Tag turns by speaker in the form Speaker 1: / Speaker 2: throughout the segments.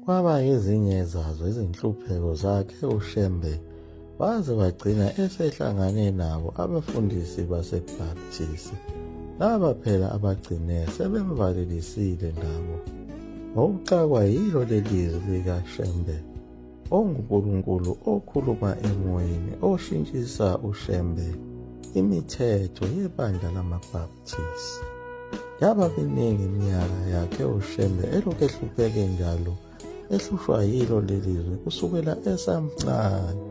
Speaker 1: Kwaba ezinye zazo izinhlupheko zakhe uShembe waze wagcina esehlangane nabo abafundisi baseBaptist. Laba phela abagcine sebemvalelisile nabo ngokuxakwa yilo leli zwi likaShembe onguNkulunkulu okhuluma emoyeni oshintshisa uShembe imithetho yebandla lamaBaptist. Yaba miningi iminyaka yakhe uShembe elokhu ehlupheke njalo ehlushwa yilo leli zwe kusukela esamncane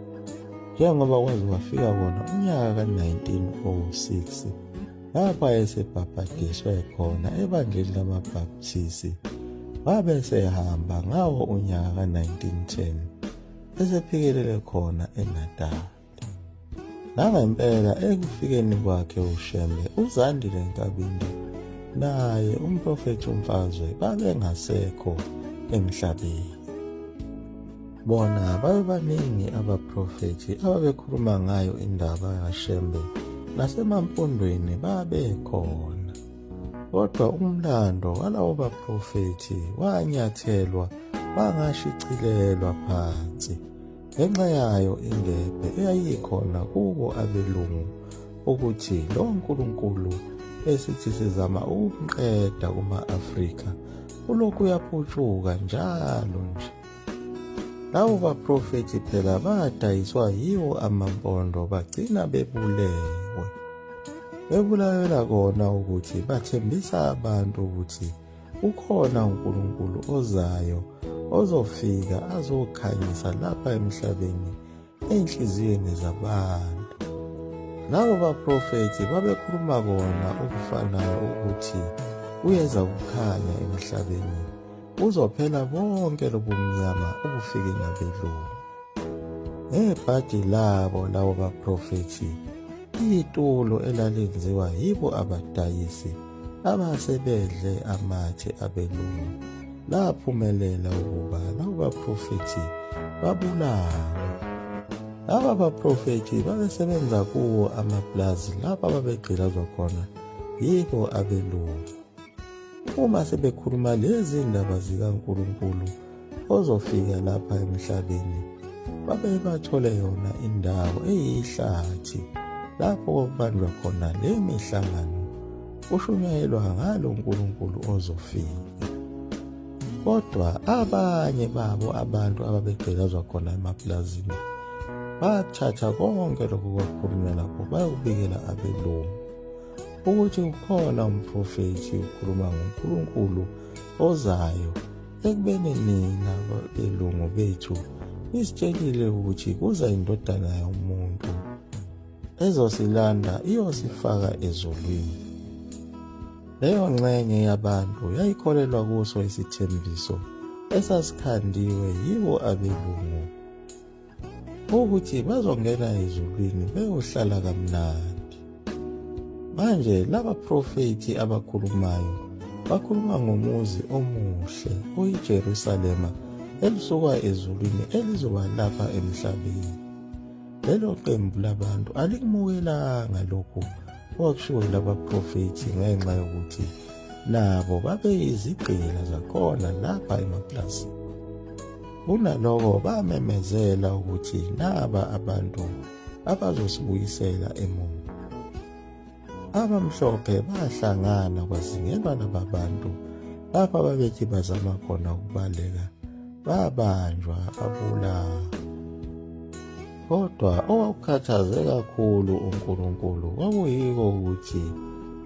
Speaker 1: njengoba kwaze kwafika kona unyaka ka-1906 lapho ayesebhabhadiswe khona ebandleni lamaBaptisi wabe esehamba ngawo unyaka ka-1910 esephikelele khona eNatal. Nangempela ekufikeni kwakhe uShembe uZandile Nkabinde naye umprofethi uMfazwe babengasekho emhlabeni. Bona babebaningi abaprofethi ababekhuluma ngayo indaba kaShembe nasemampondweni babekhona. Kodwa umlando walawo baprofethi wanyathelwa wangashicilelwa phansi ngenxa yayo ingebhe eyayikhona kubo abelungu ukuthi lo nkulunkulu esithi sizama ukumqeda kuma-Afrika ulokhu uyaputshuka njalo nje. Labo baprofethi phela badayiswa yiwo amampondo bagcina bebulewe. Bebulawela kona ukuthi bathembisa abantu ukuthi ukhona uNkulunkulu ozayo ozofika azokhanyisa lapha emhlabeni ey'nhliziyweni zabantu. Labo baprofethi babekhuluma kona okufanayo ukuthi kuyeza kukhanya emhlabeni buzophela bonke lobumnyama obufike nabelungu. Ngebhadi labo labo baprofethi itulo elalenziwa yibo abadayisi abasebedle amathe abelungu laphumelela ukuba labo baprofethi babulawe. Laba baprofethi babesebenza kuwo amapulazi lapho ababegqilazwa khona yibo abelungu. Uma sebekhuluma lezi ndaba zikaNkulunkulu ozofika lapha emhlabeni, babe bathole yona indawo eyihlathi lapho kwakubanjwa khona le mihlangano kushunyayelwa ngalo nkulunkulu ozofika. Kodwa abanye babo abantu ababegqilazwa khona emapulazini bathatha konke lokhu kwakukhulunywa lapho bayokubikela abelungu ukuthi ukhona umprofethi ukhuluma ngoNkulunkulu ozayo ekubeni nina belungu bethu nisitshelile ukuthi kuza indodana yomuntu ezosilanda iyosifaka ezulwini. Leyo ngxenye yabantu yayikholelwa kuso isithembiso esasikhandiwe yibo abelungu ukuthi bazongena ezulwini beyohlala kamnandi. Manje laba profethi abakhulumayo bakhuluma ngomuzi omuhle oyiJerusalema elisuka ezulwini elizoba lapha emhlabeni. Lelo qembu labantu alikumukelanga lokhu okwakushiwo yilabaprofethi ngenxa yokuthi nabo babeyizigqila zakhona lapha emapulazini. Kunaloko bamemezela ukuthi naba abantu abazosibuyisela emuva. Abamhlophe bahlangana kwazingelwa laba bantu lapho ababethi bazama khona ukubaleka babanjwa babulawa. Kodwa owakukhathaze kakhulu uNkulunkulu kwakuyiko ukuthi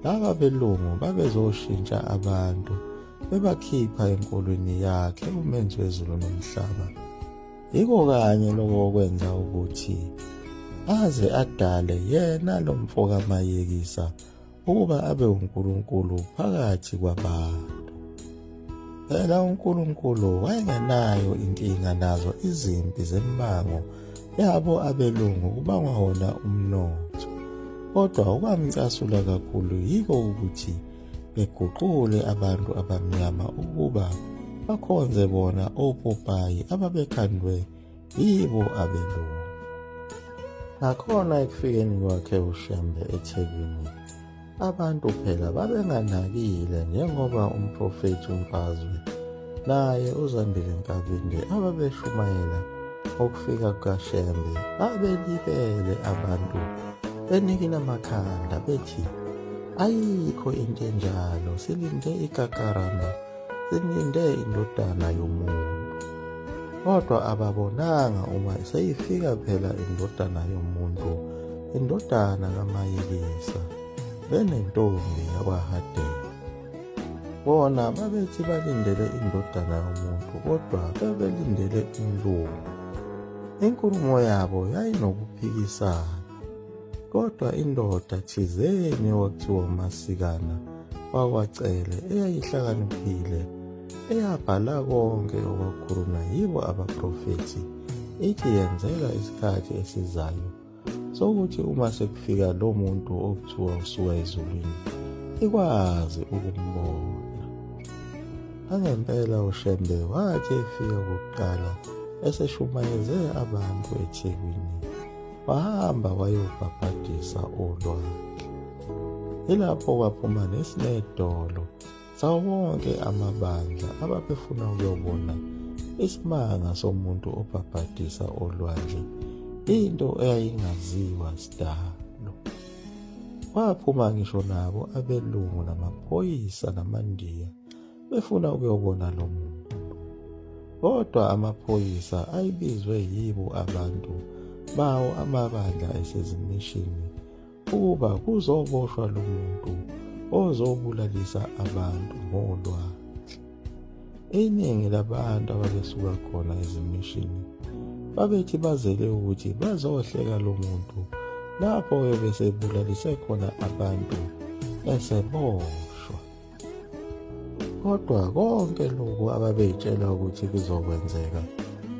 Speaker 1: laba belungu babezoshintsha abantu bebakhipha enkolweni yakhe umenzi wezulu nomhlaba. Yiko kanye lokho okwenza ukuthi aze adale yena lo mfo kaMayekisa ukuba abe uNkulunkulu phakathi kwabantu. Phela uNkulunkulu wayengenayo inkinga nazo izimpi zembango yabo abelungu kubangwa wona umnotho. Kodwa okwamcasula kakhulu yiko ukuthi beguqule abantu abamnyama ukuba bakhonze bona opopayi ababekhandwe yibo abelungu. Nakhona ekufikeni kwakhe uShembe eThekwini, abantu phela babenganakile njengoba umprofethi uMfazwe Naye uZandile Nkabinde ababeshumayela ngokufika kukaShembe babelibele abantu benikina amakhanda bethi ayikho into enjalo, silinde ikakaramba, silinde indodana yomuntu. Kodwa ababonanga uma seyifika phela indodana yomuntu, indodana kaMayekisa, benentombi yakwaHadebe. Bona babethi balindele indodana yomuntu kodwa bebelindele umlungu. Inkulumo yabo yayinokuphikisana. Kodwa indoda thizeni okwakuthiwa uMasikana wakwaCele eyayihlakaniphile eyabhala konke okwakukhulunywa yibo abaprofethi ithi yenzela isikhathi esizayo sokuthi uma sekufika lo muntu okuthiwa usuka ezulwini ikwazi ukumbona. Nangempela uShembe wathi efika kokuqala eseshumayeze abantu eThekwini wahamba wayobhabhadisa olwandle. Yilapho kwaphuma nesinedolo sawo wonke amabandla ababefuna ukuyobona isimanga somuntu obhabhadisa olwandle, into eyayingaziwa sidalo. Kwaphuma ngisho nabo abelungu namaphoyisa namandiya befuna ukuyobona lo muntu. Kodwa amaphoyisa ayibizwe yibo abantu bawo amabandla esezimishini ukuba kuzoboshwa lo muntu ozobulalisa abantu ngolwandle. Iningi labantu ababesuka khona ezimishini babethi bazele ukuthi bazohleka lo muntu lapho ebesebulalise khona abantu eseboshwa. Kodwa konke lokhu ababeyitshela ukuthi kuzokwenzeka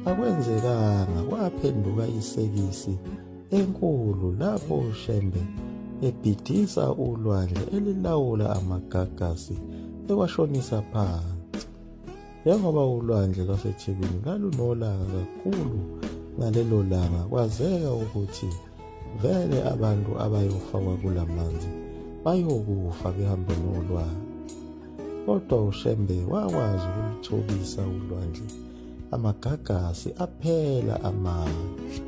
Speaker 1: akwenzekanga, kwaphenduka isekisi enkulu lapho uShembe ebhidisa ulwandle elilawula amagagasi ewashonisa phansi. Njengoba ulwandle lwaseThekwini lalunolaka kakhulu ngalelo langa, kwazeka ukuthi vele abantu abayofakwa kula manzi bayokufa behambe nolwandle. Kodwa uShembe wakwazi ukuluthobisa ulwandle, amagagasi aphela amandla.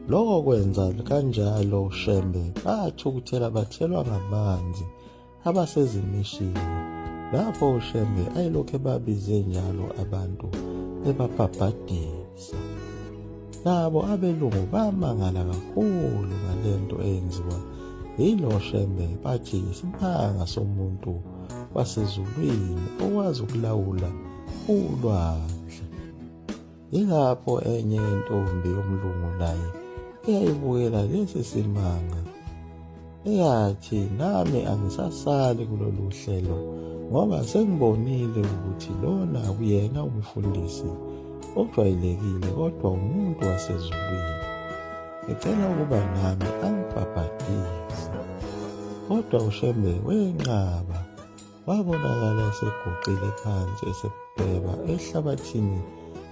Speaker 1: Lokho kwenza kanjalo uShembe bathukuthela bathelwa ngamanzi abasezimishini lapho uShembe ayelokhu ebabize njalo abantu ebabhabhadisa. Nabo abelungu bamangala kakhulu ngalento eyenziwa yilo Shembe, bathi isimanga somuntu wasezulwini okwazi ukulawula ulwandle. Yilapho enye intombi yomlungu naye eyayibukela lesi simanga eyathi nami angisasali kulolu hlelo ngoba sengibonile ukuthi lona akuyena umfundisi ojwayelekile kodwa umuntu wasezulwini. Ngicela ukuba nami angibhabhadise. Kodwa uShembe wenqaba. Wabonakala eseguqile phansi esedweba ehlabathini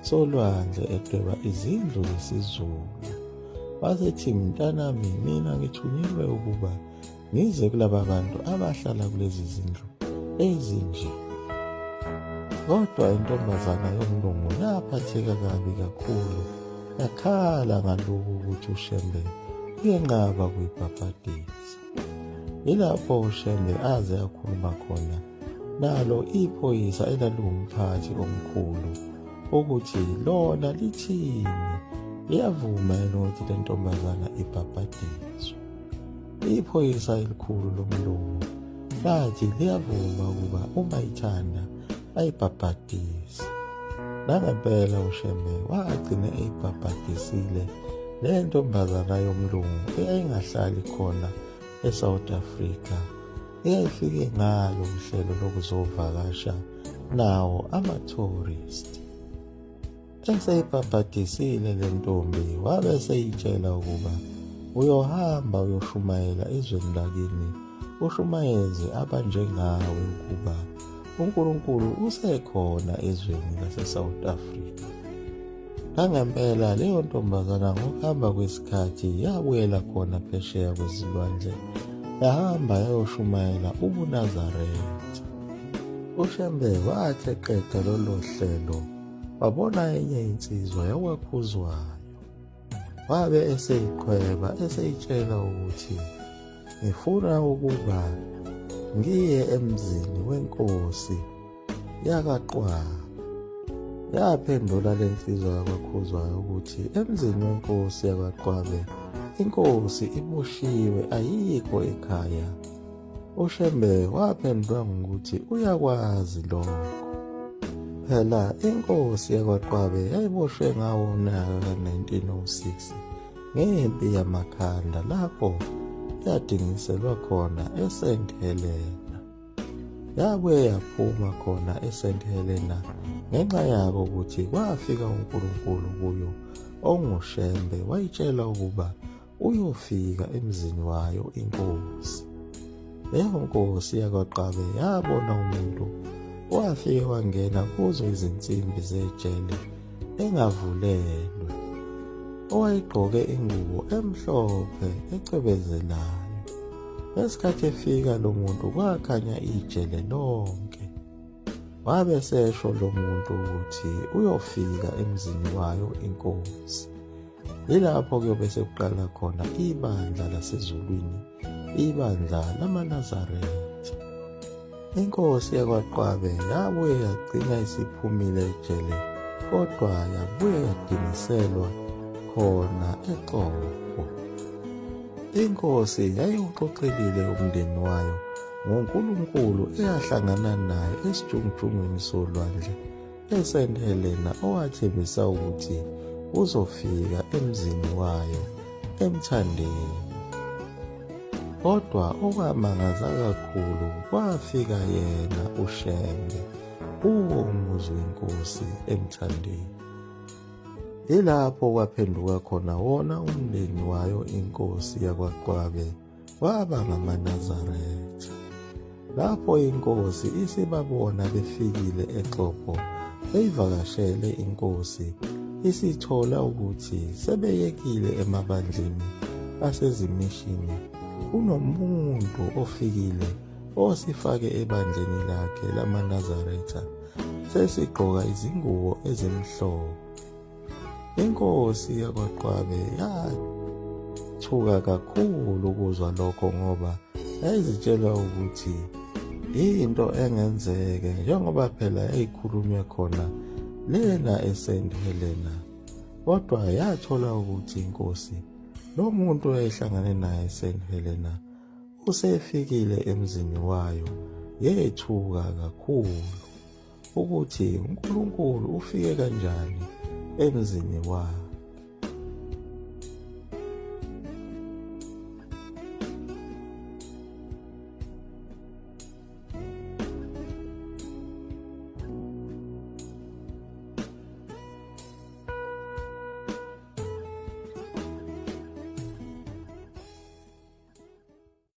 Speaker 1: solwandle edweba izindlu zesiZulu. Wasethi, mntanami, mina ngithunyelwe ukuba ngize kulaba bantu abahlala kulezi zindlu ezinje. Kodwa intombazana yomlungu yaphatheka kabi kakhulu, yakhala ngalokhu ukuthi uShembe uyenqaba kuyibhabhadisa. Yilapho uShembe aze akhuluma khona nalo iphoyisa elaliwumphathi omkhulu ukuthi lona lithini, liyavuma yini ukuthi le ntombazana ibhabhadiswe. Iphoyisa elikhulu lomlungu lathi liyavuma ukuba uma ithanda ayibhabhadise. Nangempela uShembe wagcina eyibhabhadisile le ntombazana yomlungu eyayingahlali khona eSouth Africa eyayifike ngalo uhlelo lokuzovakasha nawo ama-tourist. Eseyibhabhadisile le ntombi wabe eseyitshela ukuba uyohamba uyoshumayela ezweni lakini ushumayeze abanjengawe ukuba uNkulunkulu usekhona ezweni lase-South Africa. Nangempela leyo ntombazana ngokuhamba kwesikhathi yabuyela khona phesheya kwezilwandle yahamba yayoshumayela ubuNazaretha. UShembe wathi eqeda lolo hlelo wabona enye insizwa yakwaKhuzwayo. Wabe eseyiqhweba eseyitshela ukuthi ngifuna ukuba ngiye emzini wenkosi yakaQwabe. Yaphendula le nsizwa yakwaKhuzwayo ukuthi emzini wenkosi yakwaQwabe inkosi iboshiwe ayikho ekhaya. UShembe waphendula ngokuthi uyakwazi lokho. Phela inkosi yakwaQwabe yayiboshwe ngawo unyaka ka-1906 ngempi yamakhanda lapho yadingiselwa khona eSt Helena. Yabuye yaphuma khona eSt Helena ngenxa yako ukuthi kwafika uNkulunkulu kuyo onguShembe wayitshela ukuba uyofika emzini wayo inkosi. Leyo nkosi yakwaQabe yabona umuntu owafike wangena kuzo izinsimbi zejele engavulelwe, owayegqoke ingubo emhlophe ecwebezelayo. Ngesikhathi efika lo muntu kwakhanya ijele lonke. Wabe esesho lo muntu ukuthi uyofika emzini wayo inkosi. Yilapho kuyobe sekuqala khona ibandla lasezulwini, ibandla lamaNazaretha. Inkosi yakwaQwabe yabuye yagcina isiphumile ejele kodwa yabuye yadingiselwa khona eXobho. Inkosi yayiwuxoxelile umndeni wayo ngoNkulunkulu eyahlangana naye esijungujungwini solwandle eSt Helena owathembisa ukuthi uzofika emzini wayo eMthandeni. Kodwa okwamangaza kakhulu kwafika yena uShembe kuwo umuzi wenkosi eMthandeni. Yilapho kwaphenduka khona wona umndeni wayo inkosi yakwaQwabe waba ngamaNazaretha. Lapho inkosi isibabona befikile eXobho beyivakashele inkosi isithola ukuthi sebeyekile emabandleni asezimishini kunomuntu ofikile osifake ebandleni lakhe lamaNazaretha sesigqoka izingubo ezimhlophe. Inkosi yakwaQwabe yathuka kakhulu ukuzwa lokho ngoba yayizitshela ukuthi into engenzeke njengoba phela yayikhulunywe khona lena eSt Helena kodwa yathola ukuthi inkosi lo muntu eyayihlangane naye eSt Helena usefikile emzini wayo yethuka kakhulu ukuthi uNkulunkulu ufike kanjani emzini wabo.